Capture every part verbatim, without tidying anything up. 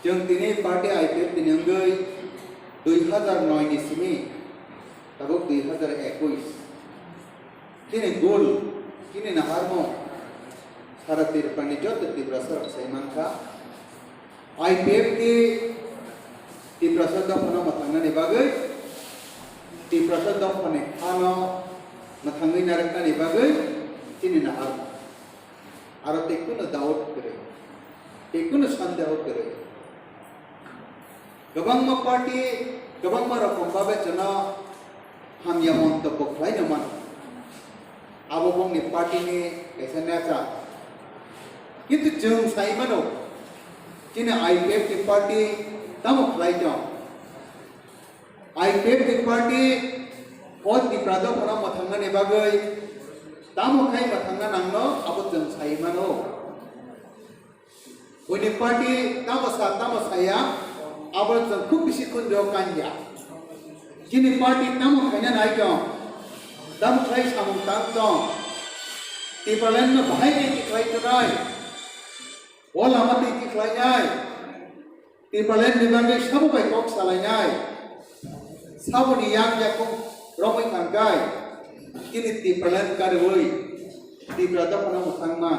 Chwng tini party I P F T ni wngwi dui hazar noi ni simi tabuk dui hazar ekush. Chini goal, chini naharmung sara Tripura ni joto Tiprasa rok sai mankha. I P F T Tiprasa dophano mwthangnani bagwi, Tiprasa dophani hano mwthangwi narwknani bagwi chini naharmung. Aro tei kunu doubt kwrwi, tei kunu sandeho kwrwi. Kwbangma party, kwbangma rokom babe chwngno hamya montobbo khlaino mano. Abo bongni party ni kaisa nature. Kintu chwng sai mano, chini I P F T party tamo khlai tong? I P F T party o Tipra dophano mwthangnani bagwi tamo khai mwthangna nangno abo chwng sai mano. Buini party tamo sa tamo saya, abo chwng khub bisi khunjo kanya. Chini party tamo khaina nai tong, tamo khlai samung tang tong. Tipraland no bahai tei tikhlai tonai, o lama tei tikhlai nai. Tipraland ni bagwi sabo bai kok salainai. Saboni yak yakung romwi thangkai. Chini Tipraland karwi Tipra dophano mwthangma.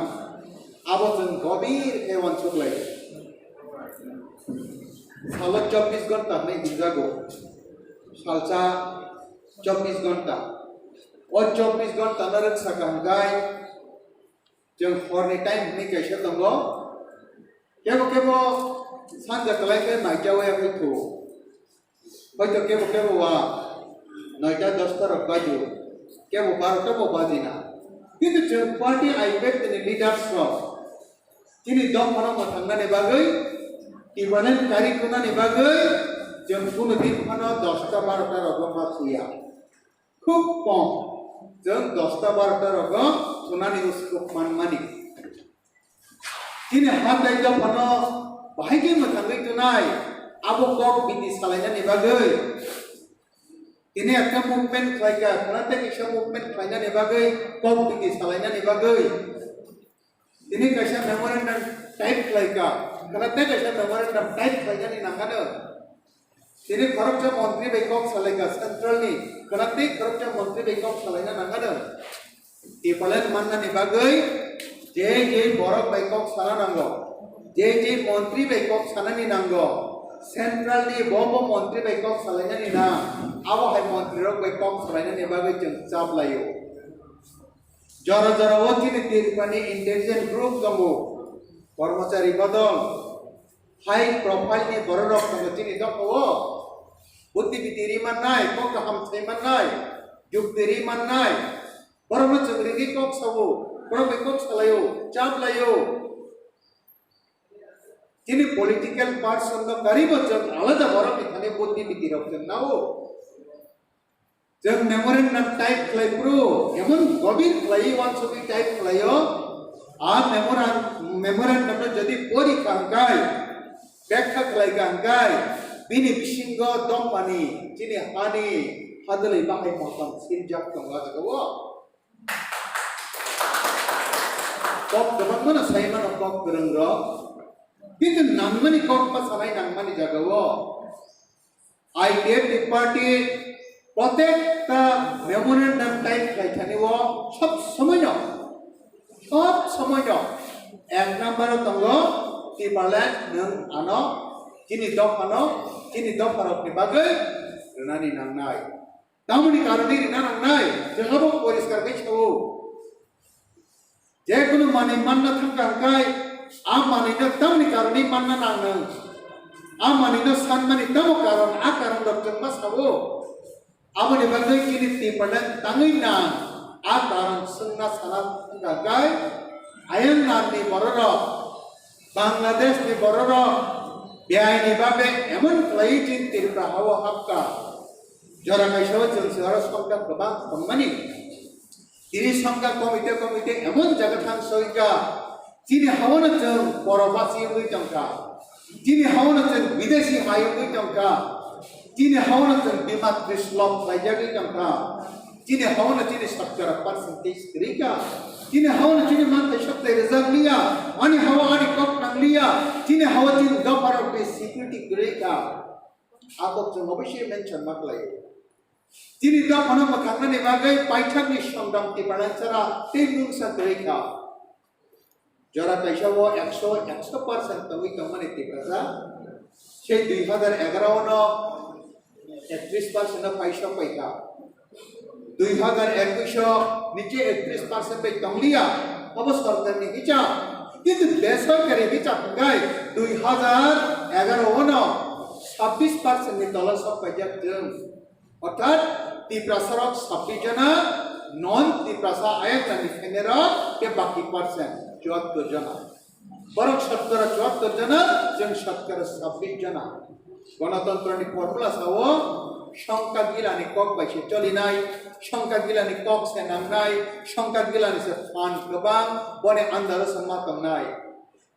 Abo chwng gobir khe uansuk lai. Salo chobbish ghonta hwnwi hwnjago. Salsa chobbish ghonta. O chobbish ghonta no rwksa kaham kai. Chwng horni time hwnwi kaisa tongo. Kebo kebo sanja kwlai khe naicha waya khe thu. Hoito kebo kebo wa noita dosta rok bajo, kebo barota bo bajina. Kintu chwng party I P F T ni leaders rok chini dophano mwthangnani bagwi, Tipraland kari kunani bagwi chwng kunu din phano dosta barota rogo ma thuya. Khub kom, chwng dosta barota rogo thunani uskuk manmani. Chini hatai dophano bahai khe mwthangwi tonai, abo kok biti salainani bagwi. Tini ekta movement khlaikha, khwna tei kisa movement khlainani bagwi, kok biti salainani bagwi. Tini kaisa memorandum type khlaikha, khwna tei kaisa memorandum type khlainani nangano. Tini khoroksa montri bai kok salaikha central ni, khwna tei khoroksa montri bai kok salaina nangano. Tipraland mannani bagwi je je borok bai kok sana nango, je je montri bai kok sanani nango, central ni bo bo montri bai kok salainani nang, abo hai montri rok bai kok salainani bagwi chwng chap laio. Jora jora o chini Tripura ni intelligence group tongo, kormochari bodol, high profile ni borok rok tongo chini dophao. Buddhi biti ri mannai, kok kaham sai mannai, jukti ri mannai. Borok no chwng ri kok sao, borok bai kok salaio, chap laio. Chini political person no karibo chwng alada borok ni thani buddhi biti rok chwng nao. Chwng memorandum type khlai phuru, emon gobir khlai uansugwi type khlaio, a memorandum, memorandum no jodi pori kha hwnkhe, bekha khlai kha hwnkhe, bini bisingo dophani, chini hani hadwlwi bahai motom sinjak tongo jagao. Kok kwbangmano sai mano kok kwrwng rok, kintu nangmani kok pa sanai nangmani jagao. I P F T party protekta memorandum type khlai thani o sob somoi no, sob somoi no ek number o tongo Tipraland nwng ano chini dophano, chini dopharokni bagwi rwnani nangnai. Tamoni karone rina nangnai, jengabo poriskar khe sao. Jekunu manwi manna thangkha hwnkhe, a manwino tamoni karone manna nangnai. A manwino sanmani tamo karon, a karon rok chwngma sao. Aboni bagwi chini Tipraland tangwi nang, a karon swngna sana thangkha hwnkhe, ayang nangni bororok, Bangladesh ni bororok, beaini babe emon khlaiwi chini Tripura hao hapkha. Jora kaisa o chwng se oro songkha kwbang tongmani. Tini songkha komite komite emon jaga thang soika. Chini haono chwng boro basi wngwi tongkha. Chini haono chwng bidesi hai wngwi tongkha. Chini haono chwng bima trislok khlaijagwi tongkha. Chini haono chini sotkara percentage kwrwikha. Chini haono chini manthai soktoi rwjakliya. Ani hao ani kok nangliya. Hao chini dopharokni security kwrwi kha, abo chwng oboisoi mention ma khlaio. Chini dophano mwthangnani bagwi paithakni songdam Tiprasara tei mungsa kwrwi kha. Jora kaisa o ekso, ekso percent tongwi tongmani Tiprasa, sei dui hazar egaro no ekatris percent no paisok paikha. Dui hazar ekush o niche ekatris percent bai tongliya, obo sorkarni hicham. Kintu besorkari hicham hwnkhe dui hazar egaro o no sabbish percent ni tola sok paijak chwng. Orthat Tiprasarok sabbish jona, non Tiprasa ayang nani phenerok tei baki percent chuattor jona. Borok shotkora chuattor jona, chwng shotkora sabbish jona. Gonotantrani formula sao, songkak gilani kok bai se cholinai, songkak gilani kok se nangnai, songkak gilani se phan kwbang, boni andaro se ma tongnai.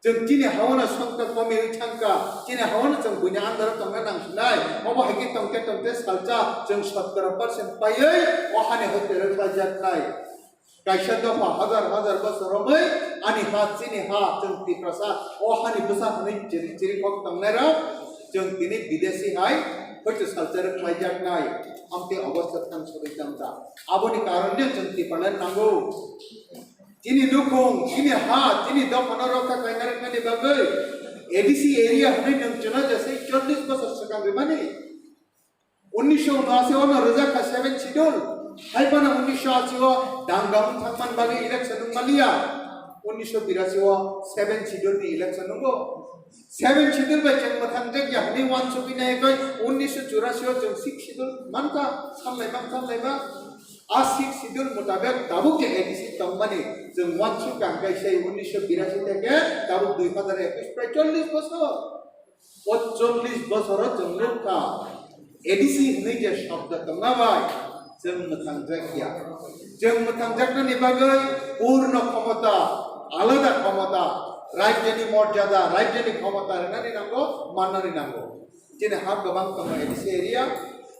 Chwng chini haono songkak komiwi thangkha, chini haono chwng buini andaro tongna nangsinai, obo hai khe tongte tongte salsa chwng shotkora percent paiwi o hani hoite rwkhlaijaknai. Kaisa dopha hazar hazar bosor romwi ani ha, chini ha, chwng Tiprasa o hani bwsa hwnwi chiri chiri kok tongnairok chwng tini bidesi hai hoito salsa rwkhlaijaknai. Amtwi obostha thang sogwi tongkha. Aboni karonno chwng Tipraland nango. Chini nukhung, chini ha, chini dophano rokha khlaina rwknani bagwi A D C area hwnwi nwng chwngno jesai chollish bosor swkang rwmani. Unnisho unashi o no rwjak kha seven schedule. Hai phano unnisho ashi o dangam thangman bagwi election wng maliya. Unnisho birashi o seven schedule ni election wngo. Seven schedule bai chwng mwthang jak ya hwnwi uansugwi nai khe unnisho churashi o chwng six schedule mankha, samlai mang, samlai mang. A six schedule mutabek tabuk je A D C tongmani chwng uansuk ang khe sei unnisho birashi theke tabuk dui hazar ekush prai chollish bosor. O chollish bosoro chwng nukha, A D C hwnwi je shobdo tongna bai chwng mwthangjakya. Chwng mwthangjaknani bagwi purno khomota, alada khomota, rajyoni morjada, rajyoni khomota rwnani nango, mannani nango. Chini ha kwbang tongo A D C area.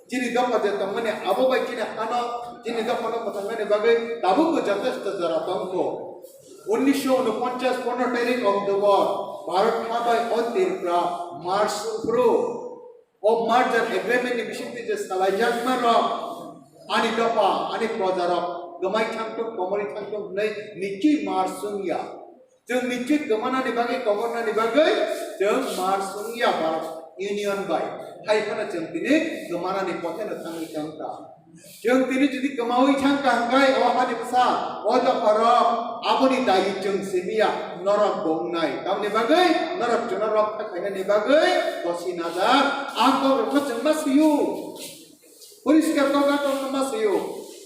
Chini dopha je tongmani abo bai chini hano, chini dophano mwthangnani bagwi tabukbo jotesto jora tongkho. Unnisho unoponchas pondro tarik October, Bharat ha bai o Tripura merge wngphuru. O merger agreement ni bisingtwi je salaijakma rok, ani dopha, ani projarok gwmai thangthok, komorwi thangthok hwnwi nichwi merge wngya. Chwng nichwi kwmanani bagwi, komornani bagwi chwng merge wngya Bharat Union bai. Hai phano chwng tini kwmanani potheno thangwi tongkha. Chwng tini jodi kwmawi thangkha hwnkhe o hani bwsa, o dopharok, aboni dayi chwng simiya, norok bo wngnai. Tamni bagwi norok chwngno rokha khainani bagwi kosi najak. A kokrokno chwng ma swiyo. Poriskar kok a kokno ma swiyo.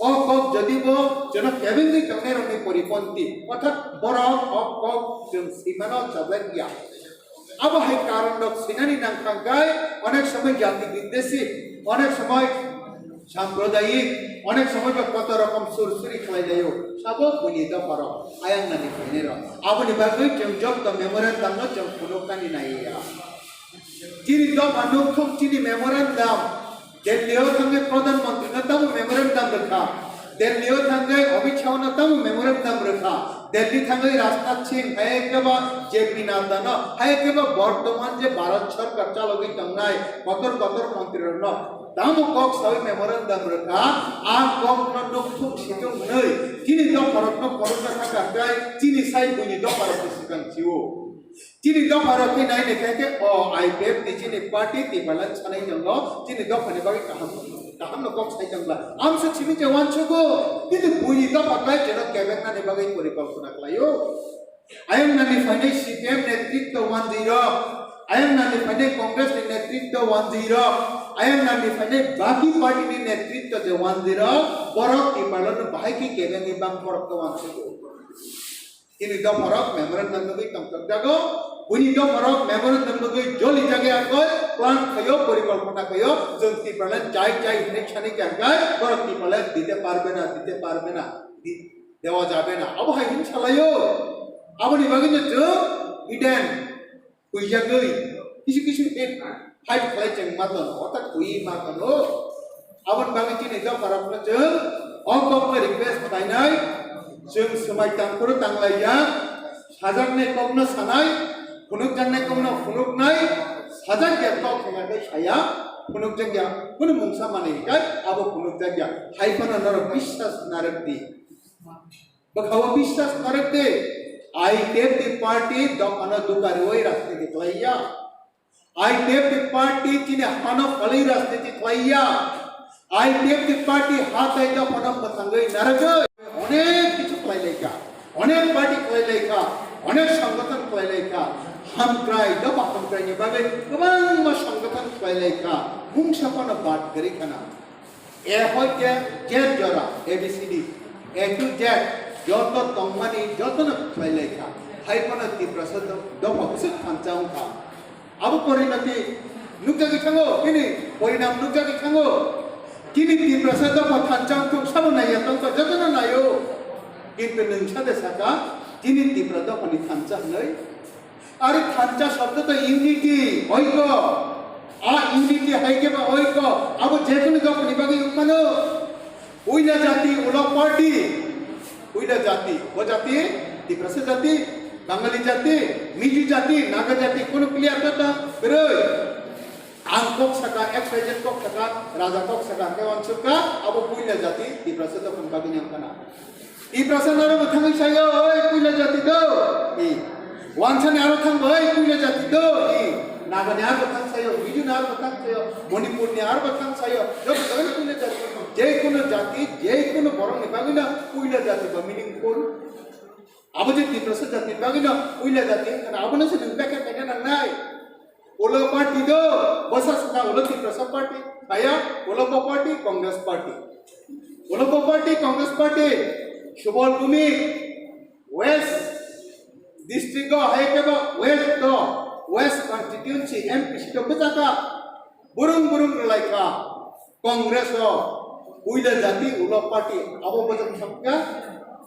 O kok jodi bo chwngno kebengwi tongnairokni poriponti. Orthat borok o kok chwng swimano chajak ya. Abo hai karon rok sinani nang thangkai, onek somoi jati bidesi, onek somoi sampradayik, onek somoi ba koto rokom sur suri khlai laio. Sabo buini dopha rok, ayang nani phainai rok. Aboni bagwi chwng jokto memorandum no chwng phunuknani naiya. Chini dopha nukthung chini memorandum. Delhi o thangwi Pradhan Mantri no tamo memorandum rwkha. Delhi o thangwi Amit Shah no tamo memorandum rwkha. Delhi thangwi Rajnath Singh, hai khe ba J P Nadda no, hai khe ba bortoman je Bharat Sarkar chalogwi tongnai kotor kotor mantri rok no tamo kok sawi memorandum rwkha. A kok no nukthung situng hwnwi chini dopha rok no koroksa thangkha, tei chini sai buini dopha rok ni swkang sio. Chini dopha rok khe nai nai khe khe o I P F ni chini party Tipraland sanai tongo, chini dopha ni bagwi kaham, kaham no kok sai tongla. Amsuk simi je uansugo, kintu buini dopha khlai chwng no kebeng nani bagwi porikolpona khlaio. Ayang nani phainai C P M netritwo uanjwi rok, ayang nani phainai Congress ni netritwo uanjwi rok, ayang nani phainai baki party ni netritwo je uanjwi rok, borok Tipraland no bahai khe kebengwi bang borok to uansugo. Chini dopharok memorandum nugwi tongthokjago. Buini dopharok memorandum nugwi jolijagwi angkoi plan khaio, porikolpona khaio, chwng Tipraland chai chai hinwi sani khe angkhe borok Tipraland dite parbe na, dite parbe na, di-, dewa jabe na. Abo hai hin salaio. Aboni bagwino chwng hidden huijagwi kisu kisu hit fight khlai chwng ma tono, orthat hui ma tono. Aboni bagwi chini dopharokno chwng o kokno request khlainai, chwng swmai tangphuru tanglaijak, sajaknai kokno sanai, Phunukjaknai kokno phunuknai, sajak ya tok hwnwi saya, phunukjak ya, kunu mungsa manwi hinkhe abo phunukjak ya. Hai phano norok biswas narwk di. Bwkhao biswas narwk di. I P F T party dophano duka rwui rajniti khlai ya. I P F T party chini hano phalwi rajniti khlai ya. I P F T party ha tai dophano mwthangwi narwgwi onek kichu khlai lai kha, onek party khlai lai kha, onek songgothon khlai lai kha. Hamkrai, dopha hamkraini bagwi kwbangma songgothon khlai lai kha. Mungsa phano bad kwrwi khana. A hoite Z jora, A B C D, A to Z, joto tongmani jotono khlai lai kha. Hai phano Tiprasa do-, dopha bwswk thansa wng kha. Abo porinoti nukjagwi thango, chini porinam nukjagwi thango. Chini Tiprasa dopha thansa wng thung sabo naiya tongkha, jotono naio. Kintu nwng sade saka, chini Tipra dophani thansa hwnwi. Are thansa shobdo to unity, oiko. A unity hai khe ba oiko. Abo je kunu dophani bagwi wng mano. Puila jati ulo party. Puila jati, bo jati, Tiprasa jati, Bangali jati, Mizo jati, Naga jati, kunu clear kha ta kwrwi. Ang kok saka, X Y Z kok saka, raja kok saka, hwnkhe wansuk kha, abo puila jati, Tiprasa dophani bagwi wng khana. Tiprasa ni aro bo thangwi sayo, "Oi, puila jati do," hi. Wansani aro thang bo, "Oi, puila jati do," hi. Nagani aro bo thang sayo, Mizo ni aro bo thang sayo, Manipur ni aro bo thang sayo, joto jagani puila jati. Je kono jati, je kono borok ni bagwi no puila jati ba meaningful. Abo je Tiprasa jati ni bagwi no puila jati wngkha na, abo no se nwng bekha khaina nangnai. Ulo party do, bwsa swkang ulo Tiprasa party, kaya ulo bo party, Congress party. Ulo bo party, Congress party, Subal Bhumik, West district o hai khe bo West do, West constituency M P seat o bwchaka, burung burung rwlai kha. Congress o puila jati ulo party abo bwswk sakya,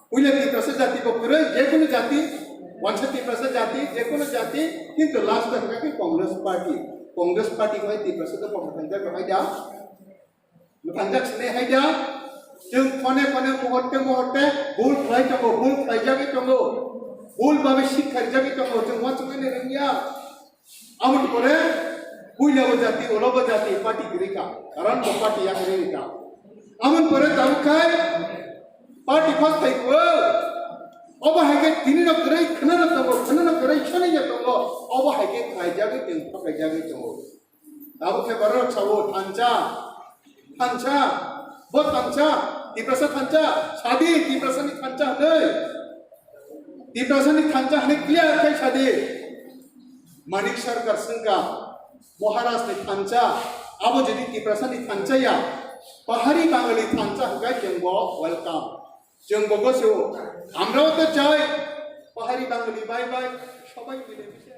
puila Tiprasa jati bo kwrwi, je kono jati, wansa Tiprasa jati, je kono jati, kintu last o hwnkha khe Congress party. Congress party bai Tiprasa dophano thangjakma hai da, mwthangjak sinai hai da. Chwng khone khone muhurte muhurte bul khlai tongo, bul khlaijagwi tongo, bul babe sik kharijagwi tongo, chwng uansuknani rwngya. Amoni pore puila bo jati, ulo bo jati party kwrwi kha, karon bo party yakarwi rwkha. Amoni pore tabuk khai party phas phai kho. Obo hai khe tini no kwrwi khna no tongo, khna no kwrwi sani no tongo. Obo hai khe khlaijagwi tong, thok khaijagwi tongo. Tabuk khe borok rok sao thansa, thansa, bo thansa, Tiprasa thansa, sadi Tiprasa ni thansa hwnwi. Tiprasa ni thansa hwnwi clear khai sadi. Manik Sarkar swngkha, Maharaj ni thansa, abo jodi Tiprasa ni thansa ya, Pahari Bangali thansa hwnkhe chwng bo welcome. Chwng bo gosio, আমরাও তো চাই, Pahari Bangali bye bye, সবাই মিলেমিশে